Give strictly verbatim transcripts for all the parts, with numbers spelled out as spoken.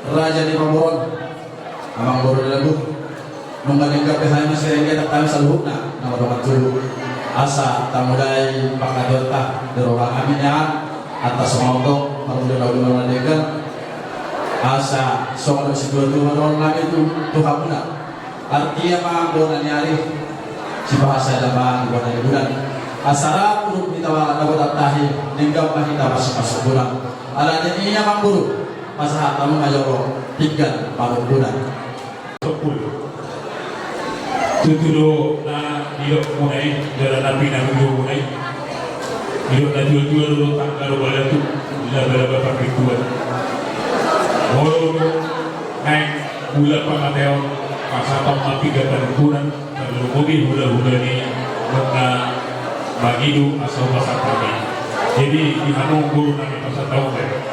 Raja ni Pamoruon, amangboru ni Labu. Nunga denggan pe hami, masirenggetan hami saluhutna na mardongan tubu. Asa tamulai pangkataionta di roha nami nian, atas songon on do marmula na uli na denggan. Asa songon na sipatupaon nami tu, tu hamuna. Artia ma bona ni ari, sipahasada ma bona ni bulan. Asa rap tu hita na botan tahi, denggan ma hita pasupasu bona. Alani i amangboru, pasahat hamu ma jolo pinggan panungkunan. Tutu do na nidok muna i, jala na pinanuju muna i. Nidok na tuatua do, tangga do balatuk, labalaba parpintuan. Molo do naeng mulak pangkataion, pasahat hamu ma pinggan panungkunan, tarlumobi hulahula ni nunga mangido asa hupasahat hami. Jadi di hamu guru nami pasahat hamu ma.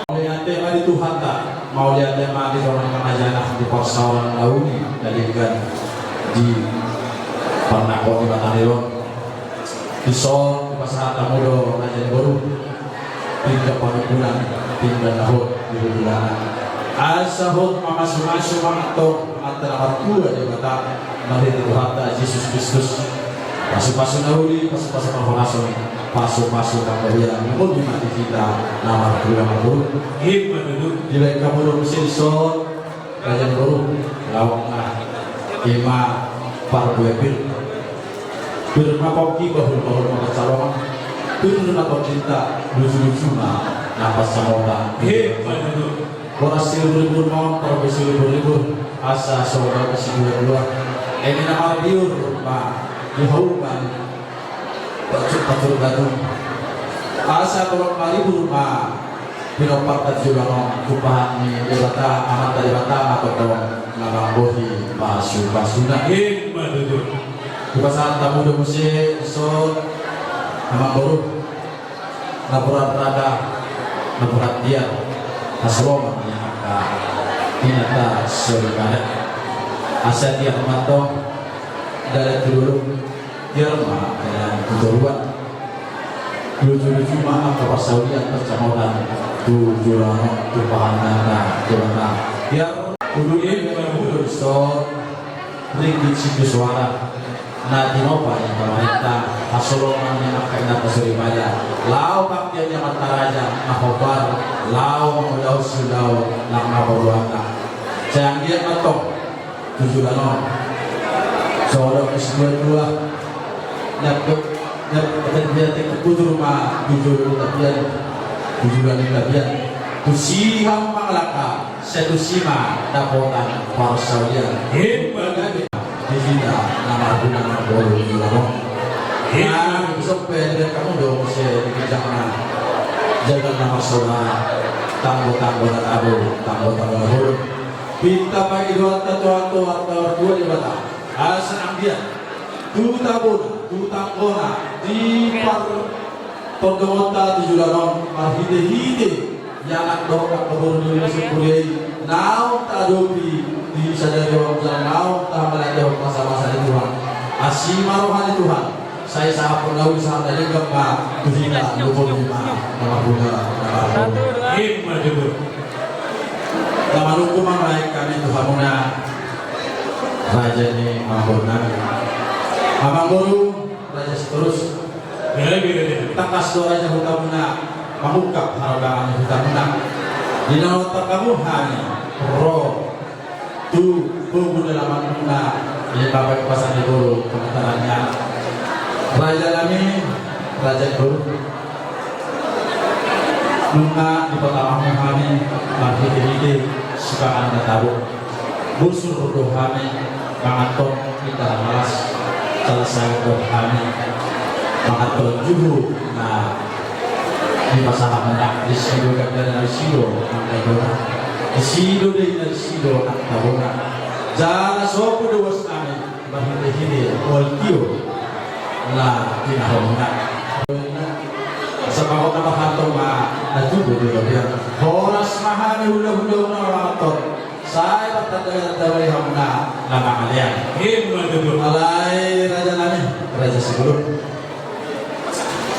Mauliate ma di Tuhanta, mauliate ma di Tuhanta, na di parsaoran na uli na denggan di parnangkok ni Batari on. Dison hupasahat hamu do raja ni boru. Pinggan panungkunan, pinggan na hot di hulahulana. Asa hot mamasumasu ma antong Amanta na martua Debata, marhite Tuhanta Jesus Kristus. Pasupasu na uli, pasupasu parhorasan, pasupasu panggabean, molo di hita na martua na martua. Ima tutu. Dibaen hamu do muse dison. Raja ni boru, laok na, ima parbue pir. Pir ma pongki, bahul-bahul ma pansalongan. Pir ma tondinta, lucu-lucu ma na pansamotan. Ima tutu. Boras silibur-libur ma on, parbue silibur-libur. Asa songon na sibulan dua. Eme na marbiur ma di hauman. Pacu-pacu batu. Asa tolong maribur ma pinomparta di joloan on, tumpahan ni Debata, Amanta Debata ma tongtong na mambohi pasupasuna. Ima tutu. Hupasahat hamu do muse dison, amangboru, na burhat raga, na burhat tiar, hasoloman ni angka inanta soripada. Asa tiar ma antong dalan tu dolok. Tiar ma dalan tu toruan. Lucu-lucu ma angka parsaulian pansamotan tu joloan on, tumpahan ni Debata. Tiar ulu i, ulu dison, ringgit sitio soara na tinopa ni pamarenta, hasoloman ni angka inanta soripada. Laho pangkeon ni amanta raja na hombar, laho mangulahon siulaon na marrohana. Sai anggiat ma antong tu joloan on. Songon na situa-tua, na pe-, na pe-, na pe-, na pe-, bujur ma tu jolo ni tapian, tu jolo ni tapian. Tusi hamu mangalangka, sai tusi ma dapotan parsaulian. Ima tutu. Di hita na marguna marboru di joloan on. Ima. Na, dison pe dibaen hamu do muse di ginjang na jagal na marsaudara, tanggo-tanggo na tabo, tanggo-tanggo na bolon. Pinta pangidoanta tu Amanta Martua Debata, asa anggiat tu tabona, tu tanggona, di partondongonta tu joloan on, marhite-hite di anak dohot angka boru ni Raja Sumpuria i, naung taadopi di sadari on jala naung tahamaliatehon masa-masa ni Tuhan. Asi ma roha ni Tuhan. Sai sahat na uli sahat na denggan ma tu hita, lumobi ma na marguna na marboru. Ima tutu. Na manungkun ma nuaeng hami tu hamuna, raja ni amangboru nami. Amangboru, Raja Sitorus. Tangkas do raja hutamuna mangungkap harbangan ni hutamuna. Di na nontak hamu hami ro tu pogu ni alamanmuna, i ma pasu-pasu ni boru, pangataranna. Raja nami, raja ni boru, nunga dipatama hamu hami marhite-hite sipanganon na tabo. Bosur do hami mangan tong indahan malas, salas sagat do hami mangan tong juhut na dipasahat hamuna. Disi do gabe na disi do angka indahan, disi do dei na disi do angka tabona. Jala sombu do uas nami marhite-hite ol tio na pinahomuna. Sabagot na marhantong ma na tubu di robean. Horas ma hami hula-hula na marhantong. Sai martanda-tanda ma di hamuna na mangalean. Ima tutu. Alai raja nami, Raja Simbolon.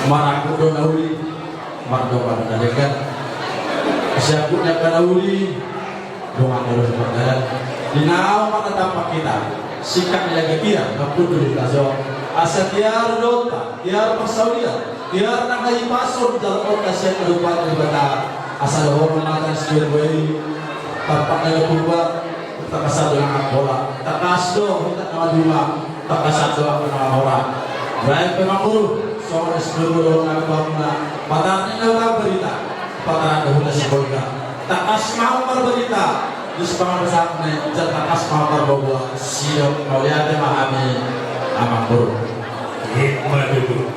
Marangkup do na uli, mardongan na denggan. Siangkup ni angka na uli, dongan na uli pardalanan. Di na on ma na tampak hita. Singkat ni lagi tiar, na pundul hita jo. Asa tiar dohot, tiar parsaulian, tiar na hahipason jaloonta sian adopan ni Debata. Asa dohonon ma hata ni sidua i. Tampak na purba. Tangkas do na mamora, tangkas do hita na maduma, tangkas do angka na mamora. Baen pe amangboru, songon na sidohonon ni hamuna, patar ninna hita marbarita, patar do hita siboina. Tangkas ma hamu marbarita di sipanganon sahat ni, jala tangkas ma hamu marboaboa. Sidok mauliate ma hami amangboru. Ima tutu.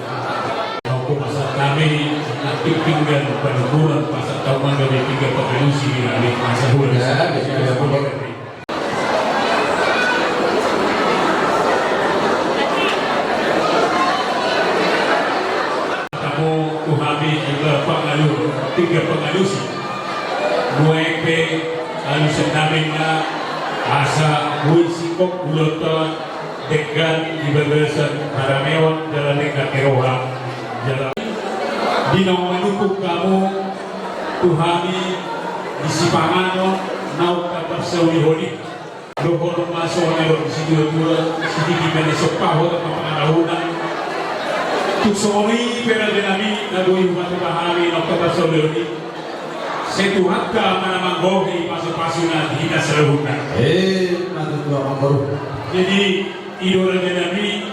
Hupasahat hami na pinggan panungkunan, pasahat hamu ma gabe pinggan pangalusi di hami, asa huhut. Ya, ya, ya. Hamu tu hami, ima pangalu-, pinggan pangalusi. Nuaeng pe alusan nami ma, asa boi singkop ulaonta, denggan di bagasan harameon jala denggan ni roha. Jala di naung manungkun hamu tu hami di sipanganon naung taparsaulihon i. Dohonon ma songon na nidok ni situatua, sititi ma na sompahon ma pangarahutna. Tung songon i pe raja nami, na boi humatupa hami naung taparsaulihon i. Sai Tuhanta ma na manggohi pasupasuna di hita saluhutna. Eh, ima tutu amangboru. Jadi, i do raja nami,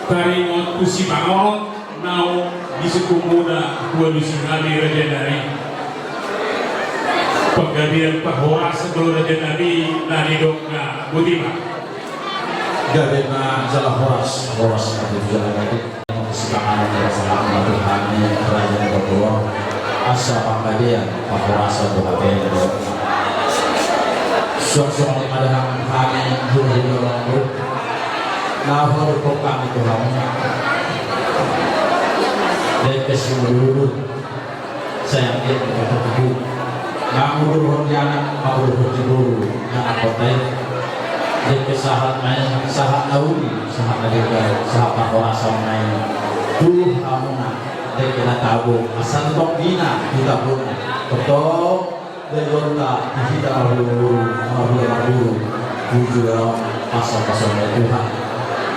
taringot tu sipanganon naung disungkunmuna hualusi hami raja nami. Panggabean parhorasan do raja nami na nidokna, boti ma. Gabe ma jala horas, horas ma tutu jala gabe. Sipanganon ni raja nami, raja ni Bogor. Asa panggabean parhorasan do hape do. Suang songon i ma da hami hulahula, na hupasahat hami tu hamu. Dengke simudurudur. Sai anggiat di patok ibu, mangudurhon di anak, mangudurhon di boru, anak kota i. Dengke sahat na i, sahat na uli, sahat na denggan, sahat parhorasan na i. Tu hamuna, dengke na tabo, asa tongtong di na, di tabona. Tongtong, denggan ta, di hita marhulahula, marhulahula marguru. Bujur, pasang-pasang oleh Tuhan.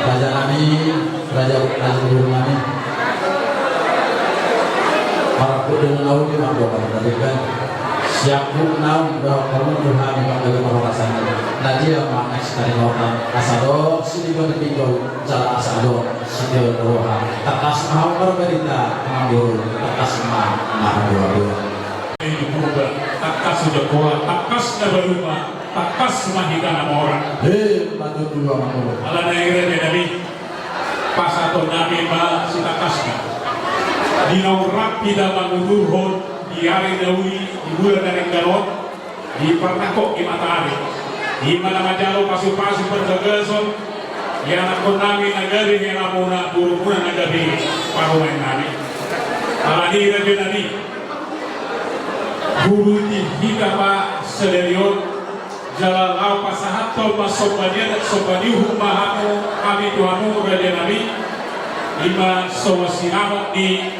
Raja nami, raja, raja guru nami. Marangkup do na uli, mardongan na denggan. Siangkup naung dohot hamu tu hami manggabe parhorasan. Na dia ma na sitaringotan, asa dohot siliban ni pinggol, jala asa dohot sitio ni roha. Tangkas ma hamu marbarita, amangboru, tangkas ma marboaboa. Di Purba, tangkas di Jongkora, tangkas na baru ma, tangkas ma hita na mora. He, patut dua mangolo. Alana i raja nami, pasahaton nami ma sitangkasna. Di naung rap hita mangudurhon di ari na uli, di bulan na denggan on, di parnangkok ni matari. Ima na manjalo pasupasu parbagason, di anakkon nami na gabe helamuna, borumuna na gabe parumaen nami. Alani i raja nami, huboto hita ma sadari on, jala laho pasahathon ma somba ni adat somba ni uhum ma hamu, hami tu hamu raja nami, ima songon sinamot ni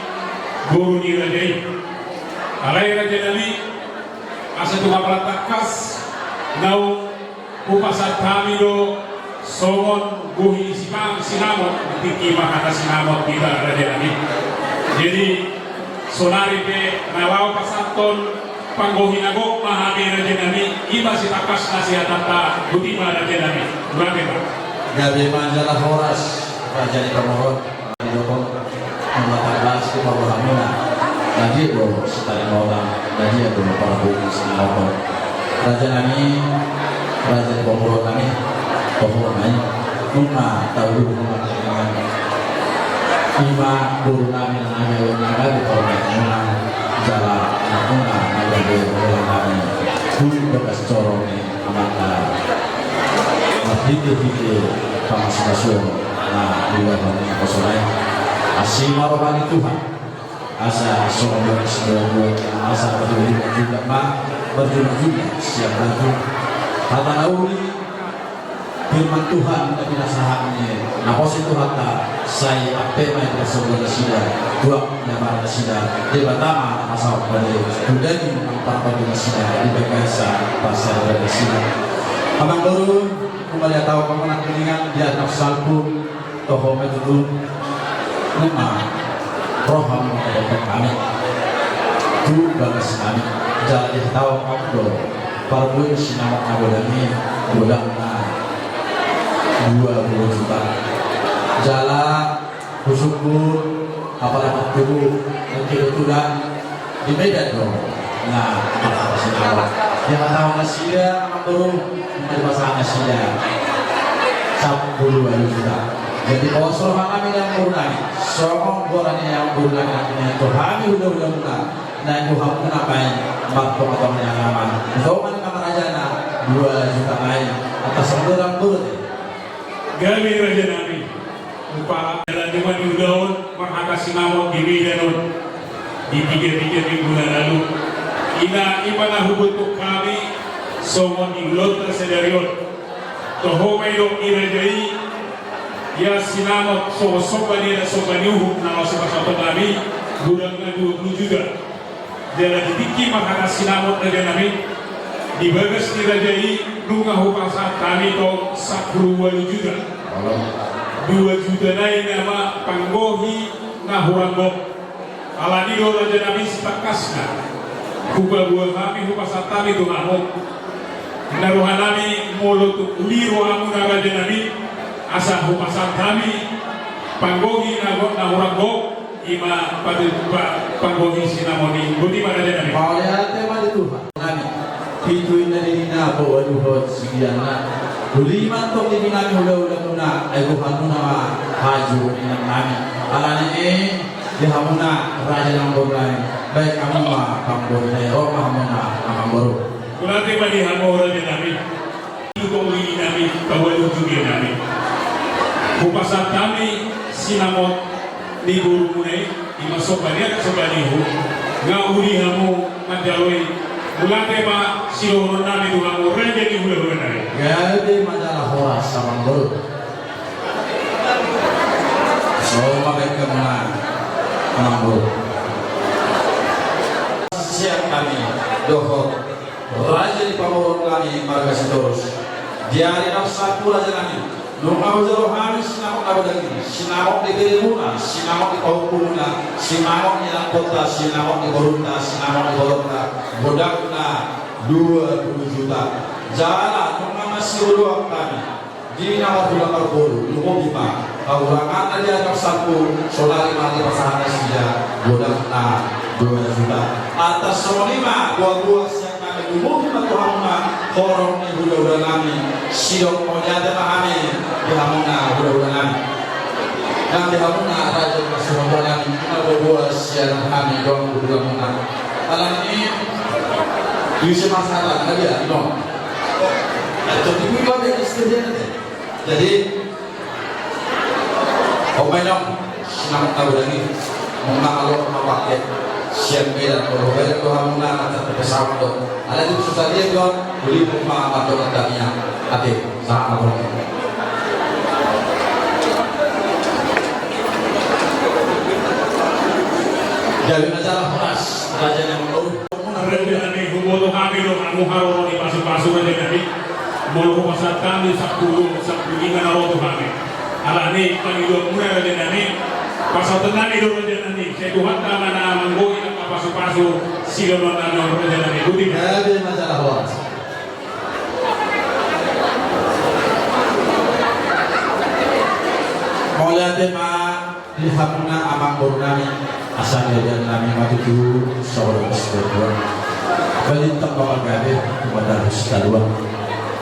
boru ni raja i. Alai raja nami, asa tung apala tangkas naung hupasahat hami do songon gohi ni sipangan sinamot, di tingki ma hata sinamot hita raja nami. Jadi, saonari pe na laho pasahathon panggohi na gok ma hami raja nami, ima sitangkasna sihataan ta, boti ma raja nami. Gabe ma. Gabe ma jala horas, raja ni pamoruon. Didok, mama tangkas tu paboa hamuna. Na dia do sitaringotan, na dia do parhobas ni oto. Raja nami, raja ni pamoruon nami, toho nai, nunga tahu nunga taringan. Ima boru nami na gabe, na gabe parumaen muna, jala na muna na gabe boru nami. Bulu bagas corong ni amanta. Marhite-hite pamasumasuon na diulahon ni naposona i. Asi ma roha ni Tuhan. Asa songon na sidohonon, asa marjolo-jolo ma, marjolo-jolo sian batu. Hata na uli, Firman Tuhan na pinasahat ni naposo ni Tuhanta, sai ampe ma i di parsaoran nasida, tuak ni amang nasida, Debata ma na pasahat bani, tu daging nang parpadu nasida, di bagasan parsaoran nasida. Amangboru, nunga dihatahon hamu nangkiningan di anak salpu, toho ma tutu. Nunga ro hamu mandapothon hami tu bagas nami. Jala dihatahon hamu do parbue ni sinamot na godang i, godangna dua pulu juta. Jala husungkun, apala partubu, nang kebetulan di Medan do na marhata sinamot. Dihatahon nasida, amangboru, nunga dipasahat nasida sampulu ualu juta. Jadi pos roha nami di amangboru nami, songon goar ni amangboru nami, nangkiningan tu hami hulahula muna, naeng boan muna ma i martongatonga ni alaman. Songon i ma raja na dua juta nai. Atas amangboru, amangboru. Gabe raja nami. Upa dalan nunga diulahon marhata sinamot di Medan on di piga-piga minggu na lalu. Ina i ma na huboto hami songon di ulaonta sadari on. Toho ma i dohot ni raja i, ia sinamot songon somba ni adat somba ni uhum na laos hupasahathon hami, godangna dua pulu juta. Jala di tingki marhata sinamot raja nami, di bagas ni raja i nunga hupasahat hami tong sampulu ualu juta. Dua juta nai nama panggohi na hurang gok. Alani do raja nami sitangkasna hupaboa hami, hupasahat hami tu hamu. Na roha nami molo tung uli rohamuna raja nami, asa hupasahat hami panggohi na gok, na hurang gok, i ma patu pa-, panggohi sinamot i. Boti ma raja nami. Mauliate ma di Tuhan. Nami, pitu inna di nina, boa duhot sigianna. Uli ma antong di nami hulahula muna, ai boan muna ma haju ni inang nami. Alani i, di hamuna raja nang boru nai, baen hamu ma panggohi nai, ro ma hamuna amangboru. Mauliate ma di hamu raja nami. Uli nami, pawalu juge nami. Hupasahat hami sinamot ni borumuna i, i ma somba ni adat somba ni uhum. Nga uli hamu manjalo i. Mauliate ma sidohonon nami tu hamu raja ni hulahula nami. Gabe ma jala horas amangboru. Songon i ma baen hamuna amangboru. Sian hami dohot raja ni pamoruon nami marga Sitorus. Di ari na salpu raja nami, nunga hujalo hami sinamot na godang i, sinamot ni beremuna, sinamot ni pahompumuna, sinamot ni anakkonta, sinamot ni borunta, sinamot ni bolonta, godangna dua pulu juta. Jala nunga masihudoan hami di na marhula marboru, lumobi ma pahuranganna di ari na salpu, saonari ma dipasahat nasida godangna dua juta. Atas songon i ma boaboa sian nami, lumobi ma tu hamuna horong ni hulahula nami. Sidok mauliate ma hami di hamuna hulahula nami. Nang di hamuna raja ni parsaoran nami, na boaboa sian hami dohot hulahula muna. Alani i, bisa masalah na dia no. Jadi, ini kau ada istilah. Jadi, on ma inong, sinamot na godang i, nunga malo mapake sian Medan, molo Medan do hamuna, na tarpesawat do. Alai tu susah dia do, uli ma mandok tania. Ate, sahat ma. Jadi, na jala horas, raja ni amangboru. Raja nami, huboto hami do hamu haroro ni pasupasu raja nami. Molo hupasahat hami sampulu, sampulu lima na ro tu hami. Alani pangidoanmuna raja nami, pasahaton nami do raja nami, sai Tuhanta ma na manggohi angka pasupasu sidohonon nami on raja nami. Boti. Gabe ma jala horas. Mauliate ma di hamuna amangboru nami, asa gabean nami ma tutu saur matua. Balintang ma pagabe tu hita na marhaha.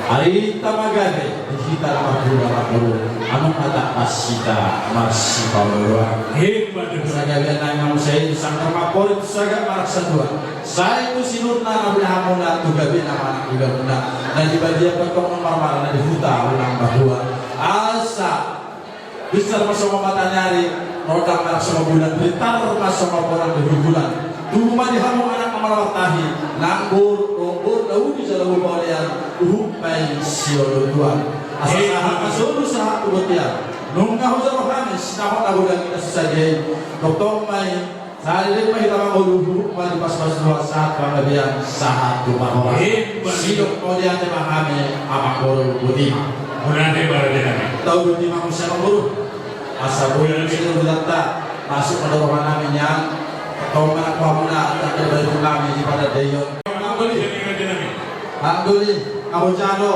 Arinta ma gabe di hita na marhula marboru, annon ma tangkas hita marsipaolooloan. Asa gabean nami ma muse i, sangkar ma pori tu sagat marangkup satua. Sai tu sinurna na binahenmuna, tu gabena ma na hulamuna. Na di badia pe tong marmara, na di huta unang bahua. Asa binsar ma songon mataniari, rondang ma songon bulan, ritar ma songon bonang di huluhulan. Tubu ma di hamu anak na martahi, nang boru, boru, Uli jala uli mauliate, uhum ma i sioloan. Asa sahat ma solu sahat tu bontean. Nunga hujalo hami sinamot na godang i na so sadia i. Tongtong ma i. Sahali leleng ma hita mangolu, uhum ma di pasupasuna sahat panggabean sahat tu parhorasan. Sidok mauliate ma hami amang boru, botima. Mauliate ma raja nami. Tau botima muse amang boru. Asa boi na muse tu hutanta, masuk ma tu roha nami nian. Tongtong ma na pahamuna, tanda balik nami di padan daion. Hang doli, na hujalo,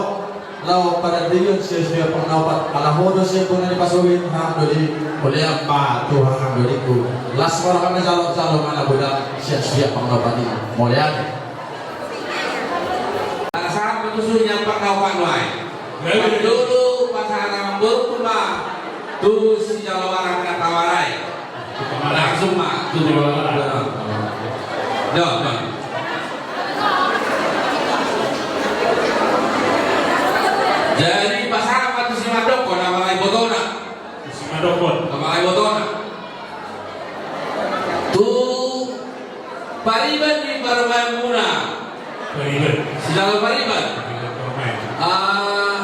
laho padan daion sian sude pangalopat, ala ho do sian bona ni pasogit, hang doli, mauliate ma tu hang dolingku. Las ma roham na jalo, jalo ma na godang sian sude pangalopat i. Mauliate. Ala sahat ma tu suhi ni amang pangalopat nuaeng. Gabe dulu pasahat amang boru tu ma tu sijalo barang na tawar i. Langsung ma tu sijalo barang. Yo, yo. Jadi pasahat ma tu simandokkon, apalai botona. Simandokkon. Apalai botona. Tu pariban ni parumaenmuna. Pariban. Sijalo pariban. Pariban parumaen. Ah.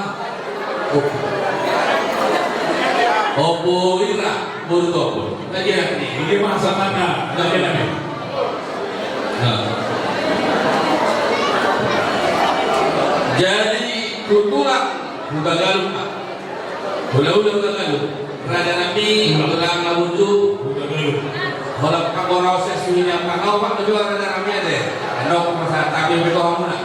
Opo. Opo ira, boru tu opo. Lagi ya. Ini masa mana? Lagi ya. Nah. Jadi, kultural, buka galung, Pak. Hulahula, hulahula. Raja nami, hulahula. Tulang na burju. Hulahula. Holan panggoraon sian suhi ni amang pangalopat do jua raja nami ate. Andok masa tapi beto hamuna.